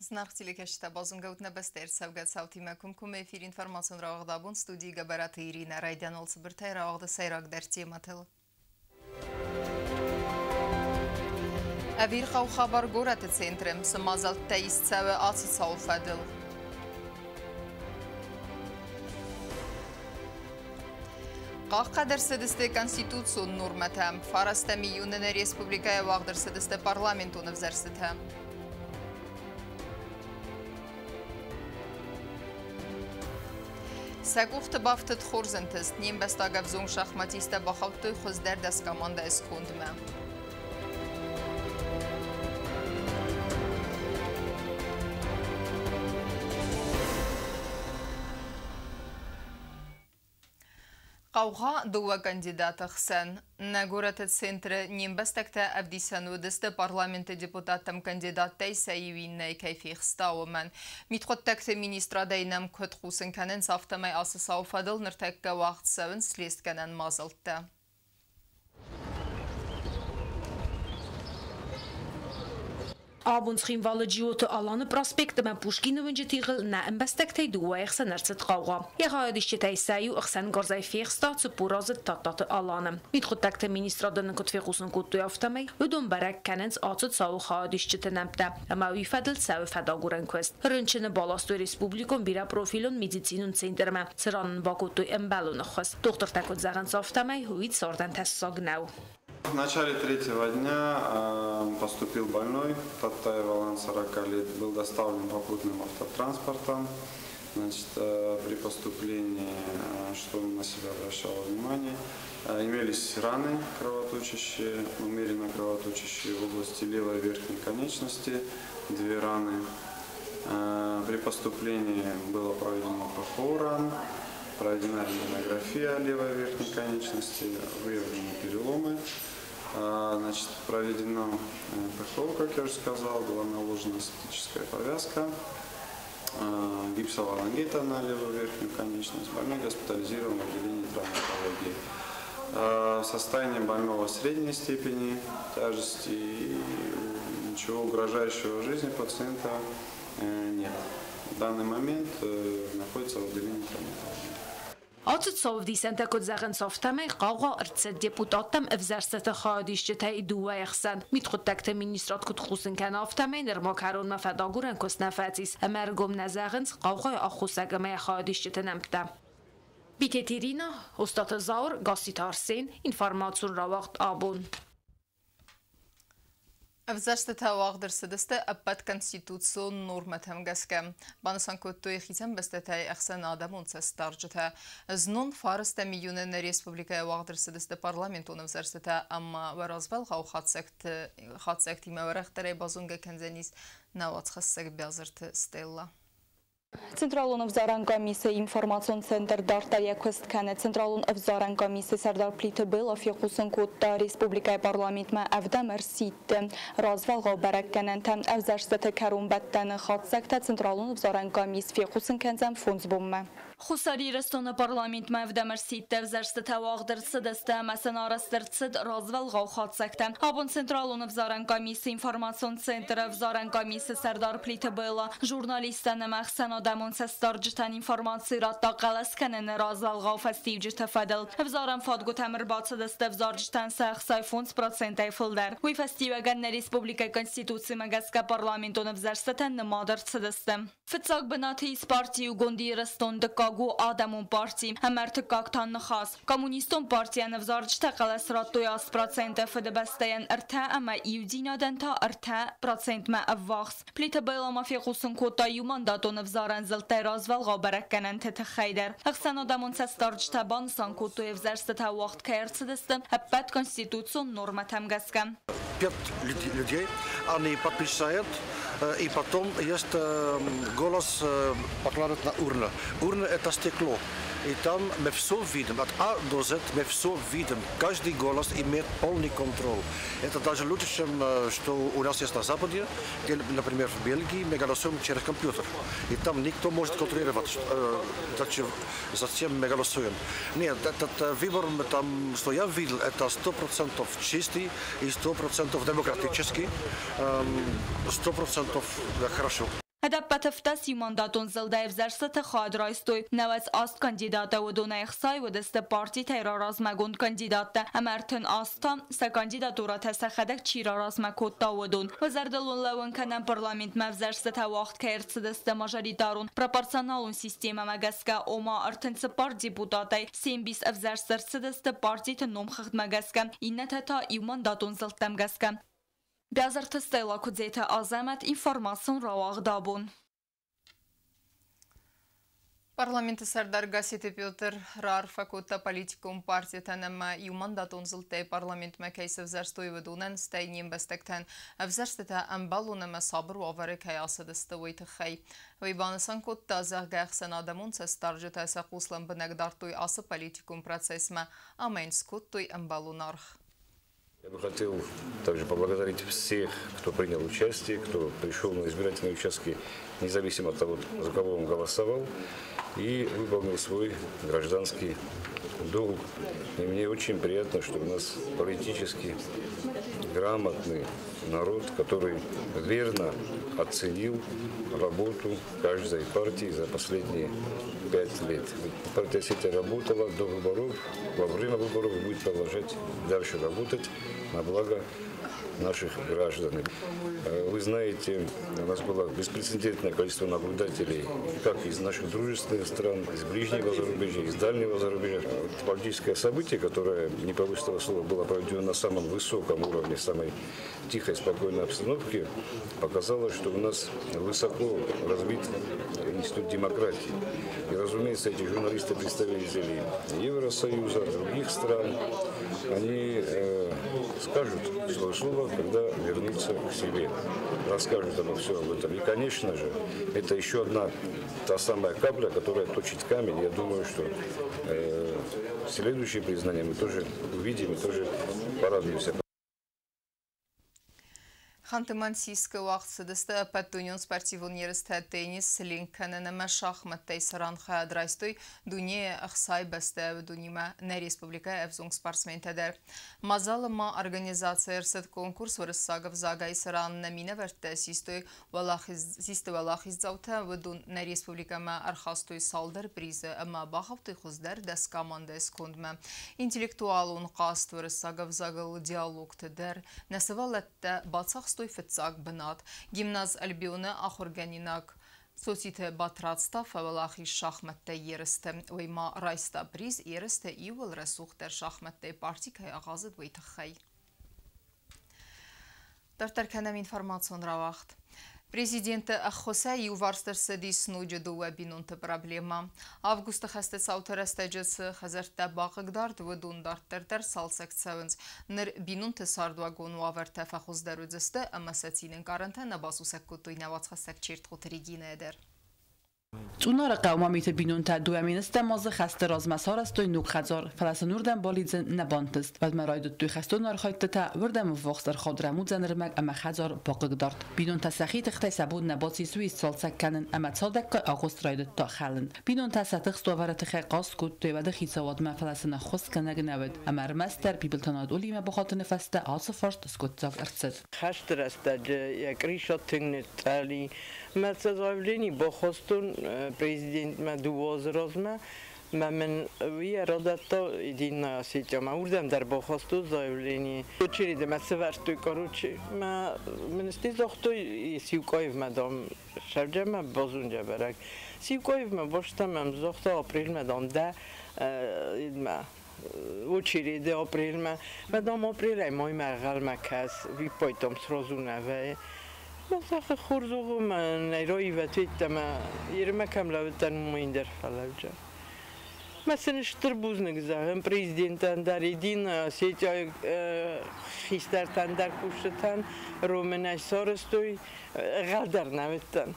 Зынаргъ телекӕсджытӕ, базонгӕ ут нӕ бӕстӕйы ӕрцӕугӕ цаутимӕ комкоммӕ эфир информацион рауагъд абон студийы Гӕбӕраты Иринӕ. Райдианыл цыбыртӕй рауагъды сӕйрагдӕр темӕтыл. Ӕвирхъау хабар горӕты центры. Цы мадзӕлттӕ ист цӕуы ацы цауы фӕдыл? Хъахъхъӕд ӕрцыдысты конституцион нормӕтӕ. Фарастӕм июны нӕ республикӕйы уагъд ӕрцыдысты парламентон ӕвзӕрстытӕ. Сӕ къухты бафтыд хорз ӕнтыст. Не мбӕстаг ӕвзонг шахматисттӕ бахаудтой хуыздӕр дӕс командӕйы скондмӕ. Хъаугъа дыууӕ кандидаты хсӕн. Нӕ горӕты центры не мбӕстӕгтӕ ӕвдисӕн уыдысты парламенты депутаттӕм кандидаттӕй сӕ иу иннӕйы кӕй фехста, уымӕн. Мидхъуыддӕгты министрадӕй нӕм куыд хъусын кӕнынц, афтӕмӕй ацы цауы фӕдыл ныртӕккӕ уагъд цӕуынц слестгӕнӕн мадзӕлттӕ. Абон Цхинвалы Джиоты Аланы проспект ӕмӕ Пушкины уынджы тигъыл нӕ ӕмбӕстӕгтӕй дыууӕйы хсӕн ӕрцыд хъаугъа. Йӕ хайадисджытӕй сӕ иу ӕхсӕнгарзӕй фехста 40 аздзыд Тадтаты Аланы. Мидхъуыддӕгты министрады нын куыд фехъусын кодтой, афтӕмӕй уыдон бӕрӕг кӕнынц ацы цауы хайадисджыты нӕмттӕ ӕмӕ уый фӕдыл цӕуы фӕдагурӕн куыст. Рынчыны баластой республикон бирӕпрофилон медицинон центрмӕ, цыран ын бакодтой ӕмбӕлон ӕххуыс. Дохтыртӕ куыд зӕгъынц, афтӕмӕй уый цардӕн тӕссаг нӕу. В начале третьего дня поступил больной, Таттаев Алан, 40 лет, был доставлен попутным автотранспортом. Значит, при поступлении, что на себя обращало внимание, имелись раны кровоточащие, умеренно кровоточащие в области левой верхней конечности, две раны. При поступлении было проведено ПХО ран, проведена рентгенография левой верхней конечности, выявлены переломы. Значит, проведено ПХО, как я уже сказал, была наложена септическая повязка, гипсовая лангета на левую верхнюю конечность. Больной госпитализирован в отделении травматологии. Состояние больного средней степени тяжести и ничего угрожающего жизни пациента нет. В данный момент находится в отделении травматологии. Ацы цауы ӕвдисӕнтӕ куыд зӕгъынц, афтӕмӕй хъаугъа ӕрцыд депутаттӕм ӕвзӕрстыты хайадисджытӕй дыууӕйы хсӕн. Мидхъуыддӕгты министрад куыд хъусын кӕны, афтӕмӕй нырма кӕронмӕ фӕдагурӕн куыст нӕ фӕцис ӕмӕ ӕргом нӕ зӕгъынц хъаугъайы аххосаг ӕмӕ йӕ хайадисджыты нӕмттӕ. Битеты Ирина, Остъаты Зауыр, Гасситы Арсен, информацион рауагъд Абон. Ӕвзӕрстытӕ уагъд ӕрцыдысты ӕппӕт конституцион нормӕтӕм гӕсгӕ. Банысан кодтой хицӕн бӕстӕтӕй ӕхсӕнадӕмон цӕстдарджытӕ. Знон фарастӕм июны нӕ республикӕйы уагъд ӕрцыдысты парламентон ӕвзӕрстытӕ ӕмӕ уӕ хатдзӕгтимӕ уӕрӕхдӕрӕй базонгӕ кӕндзӕнис нӕ уацхӕссӕг Биазырты Стелла. Централон ӕвзарӕн комиссийы информацион центр дарддӕр йӕ куыст кӕны. Централон ӕвзарӕн комиссийы сӕрдар Плиты Белла фехъусын кодта республикӕйы парламентмӕ ӕвдӕм ӕрсидты развӕлгъау бӕрӕггӕнӕнтӕ. Ӕвзӕрстыты кӕронбӕттӕны хатдзӕгтӕ Централон ӕвзарӕн комисс фехъусын кӕндзӕн фондз бонмӕ. Хуссар Ирыстоны парламентмӕ ӕвдӕм ӕрсидты ӕвзӕрстытӕ уагъд ӕрцыдысты ӕмӕ сын арӕзт ӕрцыд развӕлгъау хатдзӕгтӕ. Абон Централон ӕвзарӕн комиссийы информацион центры ӕвзарӕн комиссы сӕрдар Плиты Белла журналисттӕн ӕмӕ ӕхсӕнадӕмон цӕстдарджытӕн информаци радта хъӕлӕс кӕныны развӕлгъау фӕстиуджыты фӕдыл. Ӕвзарӕн фадгуытӕм ӕрбацыдысты ӕвзарджытӕн сӕ 65 процентӕй фылдӕр. Уый фӕстиуӕгӕн нӕ республикӕйы Конституцимӕ гӕсгӕ парламентон ӕвзӕрстытӕ нымад ӕрцыдысты. Фыццаг бынаты ис парти Иугонд Ирыстон, дыккаг у Адӕмон парти ӕмӕ ӕртыккаг та Ныхас. Коммунистон партийӕн ӕвзарджытӕ хъӕлӕс радтой 8%, Фыдыбӕстӕйӕн ӕртӕ ӕмӕ Иудзинадӕн та 3%-мӕ ӕввахс. Плиты Белла ма фехъусын кодта иумандатон ӕвзарӕн зылдтӕй развӕлгъау бӕрӕггӕнӕнты тыххӕй дӕр. Ӕхсӕнадӕмон цӕстдарджытӕ банысан кодтой, ӕвзӕрстытӕ уагъд кӕй ӕрцыдысты ӕппӕт конституцион нормӕтӕм гӕсгӕ. Пять людей, они подписают, и потом есть голос покладут на урну. Урна это стекло. И там мы все видим, от А до З мы все видим. Каждый голос имеет полный контроль. Это даже лучше, чем что у нас есть на Западе, где, например, в Бельгии мы голосуем через компьютер. И там никто может контролировать, зачем мы голосуем. Нет, этот выбор, там, что я видел, это 100% чистый и 100% демократический, 100% хорошо. Ӕдӕппӕт 17 иумандатон зылдӕй ӕвзӕрстыты хайад райстой 98 кандидаты, уыдонӕй 60 уыдысты партитӕй раразмӕгонд кандидаттӕ ӕмӕ 38 та сӕ кандидатурӕтӕ сӕхӕдӕг чи раразмӕ кодта, уыдон. Уӕ зӕрдыл уын лӕууын кӕнӕм, парламентмӕ ӕвзӕрстытӕ уагъд кӕй ӕрцыдысты мажоритарон пропорционалон системӕмӕ гӕсгӕ, ома 34 депутатӕй се мбис ӕвзӕрст ӕрцыдысты партиты номхыгъдмӕ гӕсгӕ, иннӕтӕ та иумандатон зылдтӕм гӕсгӕ. Бязырты Стелла, Куыдзеты Азӕмӕт, информацион рауагъд «Абон». Парламенты сӕрдар Гасситы Петр раарфӕ кодта политикон партитӕн ӕмӕ иумандатон зылдтӕй парламентмӕ кӕй сӕвзӕрстой, уыдонӕн, стӕй не мбӕстӕгтӕн, ӕвзӕрстытӕ ӕмбӕлон ӕмӕ сабыр уавӕры кӕй ацыдысты, уый тыххӕй. Уый банысан кодта, зӕгъгӕ, ӕхсӕнадӕмон цӕстдарджытӕ сӕ хъус лӕмбынӕг дардтой ацы политикон процессмӕ ӕмӕ йын скодтой ӕмбӕлон аргъ. Я бы хотел также поблагодарить всех, кто принял участие, кто пришел на избирательные участки, независимо от того, за кого он голосовал, и выполнил свой гражданский долг. И мне очень приятно, что у нас политически грамотный народ, который верно оценил работу каждой партии за последние 5 лет. Партия «Осетия» работала до выборов, во время выборов и будет продолжать дальше работать на благо наших граждан. Вы знаете, у нас было беспрецедентное количество наблюдателей как из наших дружественных стран, из ближнего зарубежья, из дальнего зарубежья. Вот политическое событие, которое, не побоюсь этого слова, было проведено на самом высоком уровне, в самой тихой, спокойной обстановке, показало, что у нас высоко развит институт демократии. И, разумеется, эти журналисты, представители Евросоюза, других стран, они скажут свое слово, когда вернутся к себе, расскажут обо всем об этом. И, конечно же, это еще одна та самая капля, которая точит камень. Я думаю, что следующее признание мы тоже увидим и тоже порадуемся. Ханты-Мансийскы уагъд цыдысты ӕппӕтдунеон спортивон ерыстӕ теннис, ленк кӕнын ӕмӕ шахмӕттӕй, цыран хайад райстой дунейы 60 бӕстӕйы, уыдонимӕ нӕ республикӕйы ӕвзонг спортсментӕ дӕр. Мадзалы ма организаци ӕрцыд конкурс уырыссаг ӕвзагӕй, цыран нӕ минӕвӕрттӕ систы уӕлахиздзаутӕ, уыдон нӕ республикӕмӕ ӕрхастой цалдӕр призы ӕмӕ бахаудтой хуыздӕр 10 командӕйы скондмӕ. Интеллектуалон хъазт уырыссаг ӕвзагыл «Диалогты» дӕр нӕ сывӕллӕттӕ бацахстой фыццаг бынат. Гимназ «Альбионы» ахуыргӕнинаг Цоциты Батрадз та фӕуӕлахиз шахмӕттӕй ерысты. Уый ма райста приз, ерысты иууыл рӕсугъддӕр шахмӕттӕй парти кӕй ахъазыд, уый тыххӕй. Дарддӕр кӕнӕм информацион рауагъд. Президенты ӕххуысӕй иуварс ӕрцыдис ноджы дыууӕ бинонты проблемӕ. Августы хӕсты цауты рӕстӕджы цы хӕдзӕрттӕ бахъыгдард, уыдон дарддӕр дӕр цалцӕг цӕуынц. Ныр бинонты цардуагон уавӕртӕ фӕхуыздӕр уыдзысты ӕмӕ сӕ цины ӕнкъарӕнтӕ нӕ басусӕг кодтой нӕ уацхӕссӕг Чертхъоты Регинӕ дӕр. Цъунары хъӕуы Мамиты бинонтӕ 2010-ӕм азы хӕсты размӕ сарӕзтой ног хӕдзар, фӕлӕ сын уырдӕм балидзын нӕ бантыст. Уӕдмӕ райдыдтой хӕстон архӕйдтытӕ, уырдӕм ӕввахс ӕрхауд рӕмудзӕн ӕрмӕг ӕмӕ хӕдзар бахъыгдард. Бинонтӕ сӕхи тыхтӕй сӕ бон нӕ бацис уый сцалцӕг кӕнын ӕмӕ цадӕггай агъуыст райдыдта хӕлын. Бинонтӕ сӕ тыхст уавӕры тыххӕй хъаст кодтой уӕды хицауадмӕ, фӕлӕ сын ӕххуысгӕнӕг нӕ уыд. Ӕмӕ ӕрмӕстдӕр Бибылты Анатолимӕ бахатыны фӕстӕ ацы фарст скъуыддзаг ӕрцыд. Хӕсты рӕстӕджы йӕ крыша тынг ныцъцъӕли. Мӕ сӕ заявлени бахастон президентмӕ 2 азы размӕ. Мӕ мын уый радӕтта Единая Осетия. Мӕ уырдӕм дӕр бахастон заявлени. Очереди мӕ сӕвӕрдтой, короче. Мӕ мын сте загътой, Сиукъаевмӕ, дам, Шӕвджӕмӕ базонджа бӕрӕг. Сиукъаевмӕ бастам, ӕм загъта, апрельмӕ, дам, дӕ идмӕ очереди апрельмӕ. Мӕ, дам, апрелӕй маймӕ ӕнхъӕлмӕ кӕс, виппайдтам сразу нӕ вӕййы. Мӕ загъта, хорз у, мӕ нӕ федтам, ирмӕ кӕм лӕууыдтӕн, уымӕй дӕр фӕлӕуджа. Мӕ сын стыр бузныг зӕгъын президентӕн дӕр, Единая Осетия хистӕртӕн дӕр, кусджытӕн, ромынӕй сарӕзтой, ӕгъгъӕл нӕ уыдтӕн.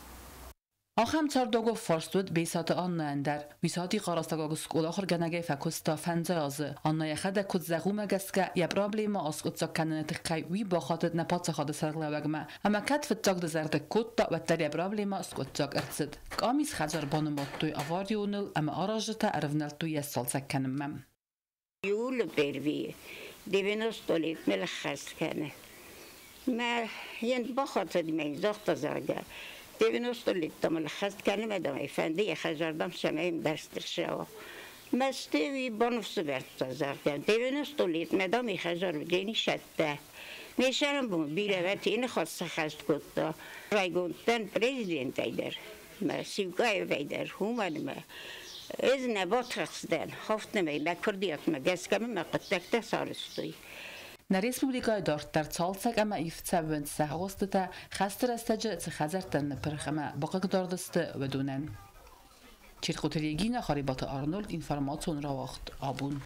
Ахӕм цардуагон фарст уыд Бесаты Аннӕйӕн дӕр. Уый Сатихъары скъолайы ахуыргӕнӕгӕй фӕкуыста 5 азы. Аннӕ йӕхӕдӕг куыд зӕгъы, уымӕ гӕсгӕ йӕ проблемӕ аскъуыддзаг кӕныны тыххӕй уый бахатыд нӕ паддзахады сӕргълӕууӕгмӕ. Ӕмӕ кӕд фыццаг дызӕрдыг кодта, уӕддӕр йӕ проблемӕ скъуыддзаг ӕрцыд. Къамис хӕдзар банымадтой аварионыл ӕмӕ аразджытӕ ӕрывнӕлдтой йӕ сцалцӕг кӕнынмӕ. Июля первые, 90 лет мел ӕххӕст кӕны. Мӕ йын бахатыд мӕ, загъта, зӕгъгӕ, 90 лет там хаст кӕны мӕ дам фӕнды йӕ хӕдзар, дам, цӕмӕй йын дарддӕр цӕуа. Мӕсты баныфсӕвӕрдта, зӕгъгӕ, 90 лет мӕ, дам, йӕ хӕдзар уыдзӕни цӕттӕ. Ме цӕрӕнбон бирӕ вӕд хатт сӕххӕст кодта. Райгонд дӕн президентӕй дӕр, мӕ Сиукъаевӕй дӕр, уымӕн ӕмӕ ӕз нӕ батыхстӕн, афтӕмӕй мӕ куырдиатмӕ гӕсгӕ мын мӕ хъуыддӕгтӕ сарӕзтой. Нӕ республикӕйы дарддӕр цалцӕг ӕмӕ ивд цӕуынц сӕ агъуыстытӕ, хӕсты рӕстӕджы цы хӕдзӕрттӕ ныппырх ӕмӕ бахъыгдард сты, уыдонӕн. Чертхъоты Регина, Харебаты Арнольд, информацион рауагъд «Абон».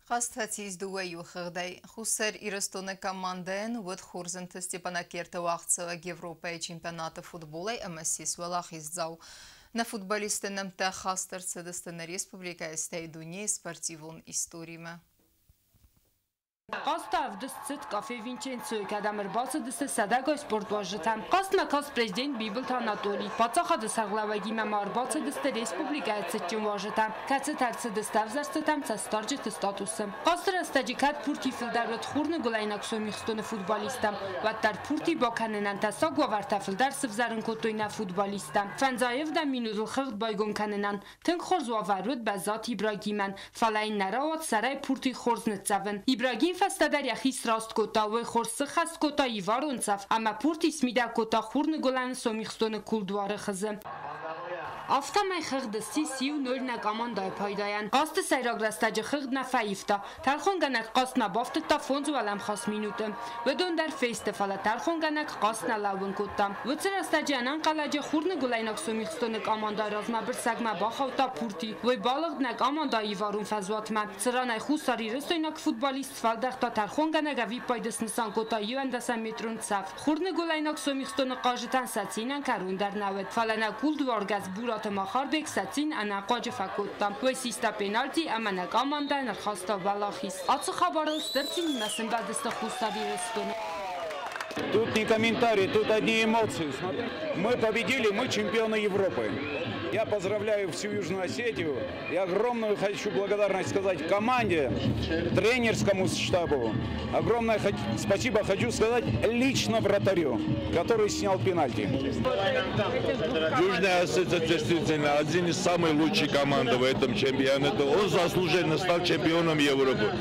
Хъазт фӕцис 2-1 хыгъдӕй. Хуссар Ирыстоны командӕйӕн уыд хорз ӕнтыст Степанакерты уагъдцӕуӕг Европӕйы чемпионаты футболӕй ӕмӕ ссис уӕлахиздзау. Нӕ футболистты нӕмттӕ хаст ӕрцыдысты нӕ республикӕйы, стӕй дунейы спортивон историмӕ. Хъазты ӕвдыст цыд кафе Винченцойы, кӕдӕм ӕрбацыдысты сӕдӕгай спортуарзджытӕ. Хъазтмӕ каст президент Бибылты Анатолий. Паддзахады сӕргълӕууӕгимӕ ма ӕрбацыдысты республикӕйы цытджын уазджытӕ, кӕцытӕ ӕрцыдысты ӕвзӕрстытӕм цӕстдарджыты статусы. Хъазты рӕстӕджы кӕд пурти фылдӕр уыд хурныгуылӕйнаг Сомихстоны футболисттӕм, уӕддӕр пурти бакӕнынӕн тӕссаг уавӕртӕ фылдӕр сывзӕрын кодтой нӕ футболисттӕ. 5-ӕм минутыл хыгъд байгом кӕнынӕн тынг хорз уавӕр уыд Бӕззаты Ибрагимӕн, фӕлӕ йын нӕ рауад сӕрӕй пурти хорз ныццӕвын. Ибрагим фӕстӕдӕр йӕхи сраст кодта, уый хорз сыххӕст кодта иварон цӕф ӕмӕ пурти смидӕг кодта хурныгуылӕны Сомихстоны кулдуары хызы. Афтӕмӕй хыгъд ссис 1-0 нӕ командӕйы пайдайӕн. Хъазты сӕйраг рӕстӕджы хыгъд нӕ фӕивта. Тӕрхонгӕнӕг хъазтмӕ бафтыдта 5 уӕлӕмхас минуты. Уыдон дӕр фесты, фӕлӕ тӕрхонгӕнӕг хъазт нӕ лӕууын кодта. Уыцы рӕстӕджы ӕнӕнхъӕлӕджы хурныгуылӕйнаг Сомихстоны командӕйы размӕ бырсӕгмӕ бахаудта пурти. Уый балыгъд нӕ командӕйы иварон фӕзуатмӕ, цыранӕй хуссарирыстойнаг футболист сфӕлдӕхта, тӕрхонгӕнӕг ӕвиппайды снысан кодта 11-метрон цӕф. Хурныгуылӕйнаг Сомихстоны хъазджытӕн сӕ цинӕн кӕрон дӕр нӕ уыд, фӕлӕ нӕ кулдуаргӕс Бураты Махарбег сӕ цин ӕнӕхъуаджы фӕкодта. Уый систа пенальти ӕмӕ нӕ командӕйӕн ӕрхаста уӕлахиз. Ацы хабарыл стыр цинимӕ сӕмбӕлдысты Хуссар Ирыстоны. Тут не комментарии, тут одни эмоции. Смотри. Мы победили, мы чемпионы Европы. Я поздравляю всю Южную Осетию. И огромную хочу благодарность сказать команде, тренерскому штабу. Огромное спасибо хочу сказать лично вратарю, который снял пенальти. Южная Осетия действительно один из самых лучших команд в этом чемпионате. Он заслуженно стал чемпионом Европы.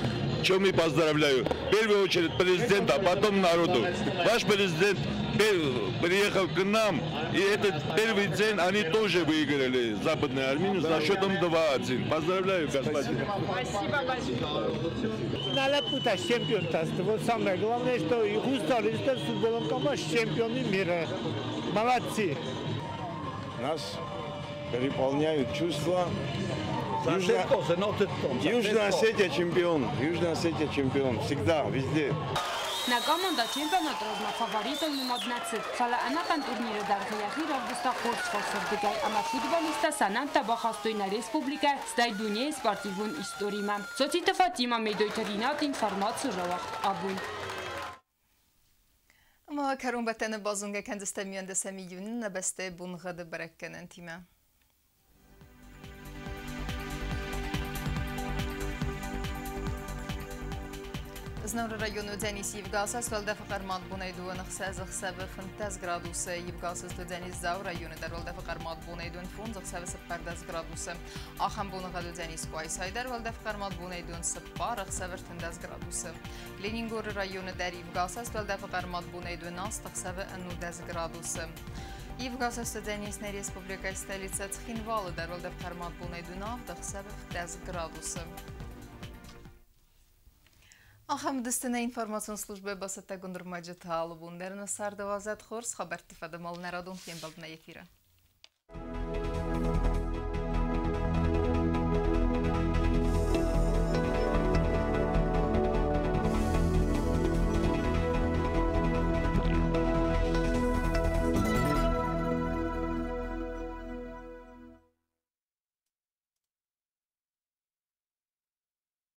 Чем и поздравляю. В первую очередь президента, а потом народу. Ваш президент приехал к нам, и этот первый день они тоже выиграли Западную Армению за счетом 2-1. Поздравляю, господин. Спасибо большое. Нӕ лӕппутӕ чемпионтӕ сты. Вот самое главное, что и Хуссар Ирыстон футболон команда чемпионы мира. Молодцы. Нас переполняют чувства. Южная Осетия чемпион. Южная Осетия чемпион. Всегда, везде. Нӕ командӕ чемпионаты размӕ фаворитыл нымад нӕ цыд, фӕлӕ ӕнӕхъӕн турниры дӕргъы йӕхи равдыста хорз фарсӕрдыгӕй ӕмӕ футболисттӕ сӕ нӕмттӕ бахастой нӕ республикӕ, стӕй дунейы спортивон историмӕ. Цоциты Фатима, Медойты Ринат, информацион рауагъд «Абон». Ӕмӕ кӕронбӕттӕны базонгӕ кӕндзыстӕм 11 июны нӕ бӕстӕйы боныгъӕды бӕрӕггӕнӕнтимӕ. Знауыры районы уыдзӕнис ивгӕ уӕлдӕфы хъӕрмад бонӕй 2 ӕхсӕвы 15 градусы. Ивгӕ уыдзӕнис Дзауы районы дӕр, уӕлдӕфы хъӕрмад бонӕй 2 ӕхсӕвы 14 градусы. Ахӕм боныгъӕд уыдзӕнис Къуайсайы дӕр, уӕлдӕфы хъӕрмад бонӕй 2 4 ӕхсӕвы 13 градусы. Ленингоры районы дӕр ивгӕ уӕлдӕфы хъӕрмад бонӕй 2 ӕхсӕвы 11 градусы. Ивгӕ уыдзӕнис нӕ республикӕйы столицӕ Цхинвалы дӕр, уӕлдӕфы хъӕрмад бонӕй 2 ӕхсӕвы 15 градусы. Ахӕм уыдысты нӕ информацион службӕйы бацӕттӕгонд ӕрмӕджытӕ. Алы бон дӕр нӕ царды уадзӕд хорз хабӕртты фӕдыл нӕ радон фембӕлд нӕ эфиры.